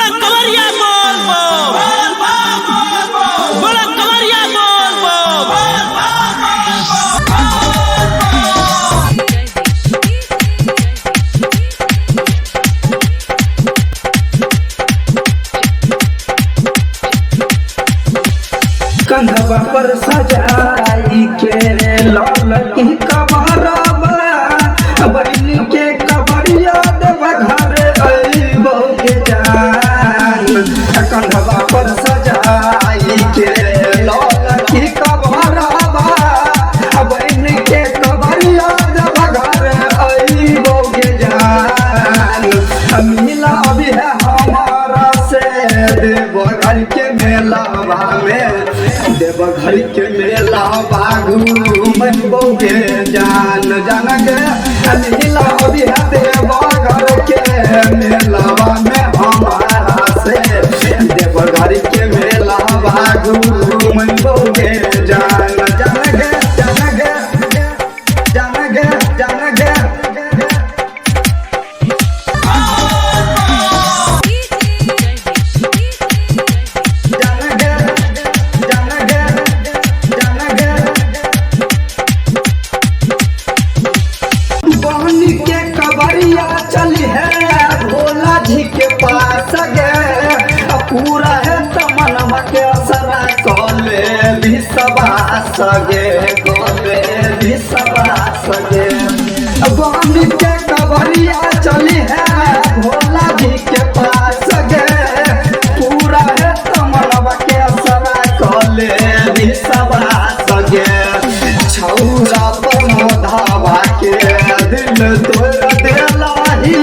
बोला कवरिया बोल बोल, बोला कवरिया बोल बोल। कंधवा पर सजाई के लाल की कमरवा, बहन के कबरिया देव घर अइबो के जान। कंधवा पर सजाई के लाल की कमरवा, बहन के कबरिया देव घर अइबो के जान। मिला अभी है हमारा से देवघर के मेलावा में, देवघर के मेला बागू मनबो के जान। जान के मिला अभी है देवघर के मेलावा में हमारा से, देवघर के मेला बागू मनबो के जान। जान के जान के जान के जान के बहन के कबरिया चली है भोला जी के पास गे, पूरा है तमन्ना के असरा कले भी सबा सगे, कले भी सबा सगे। बहन के कबरिया चली है भोला जी के पास गे, पूरा है तमन्ना के असरा कले भी सबा सगे। छौरा प्रमोदावा के दिल तोड़ देलाही,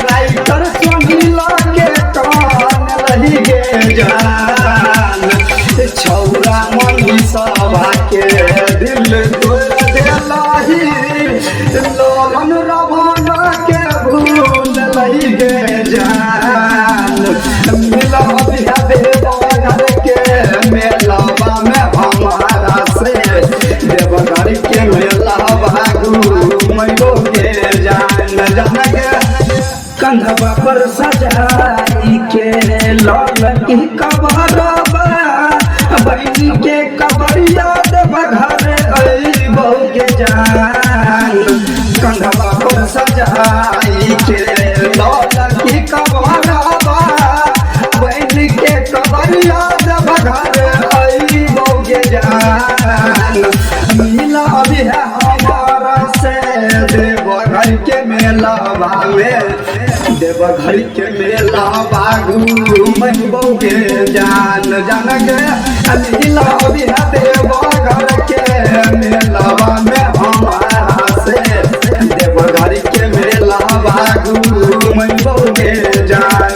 राइटर सुनीला के कान लही गे जान। छौरा मनीषवा के दिल तोड़ देलाही, लोमन रवाना के भूल लही गे जान। मिला अभी देवघर के मेलावा में हमारा से, देवघर के मेला भागू मैलो के जान। जान के कंधवा पर सजाई के लाल की कबरवा, बहन के कबरिया देवघर अइबो के जान। कंधवा पर सजाई के लाल की कबरवा, बहन के कबरिया देवघर अइबो के जान। मिला अभी है हमारा से देवघर के मेलावा में, देवघर के मेला बागू मनबो के जान। जान के मिला अभी है देवघर के मेलावा में हमारा से, देवघर के मेला बागू मनबो के जान।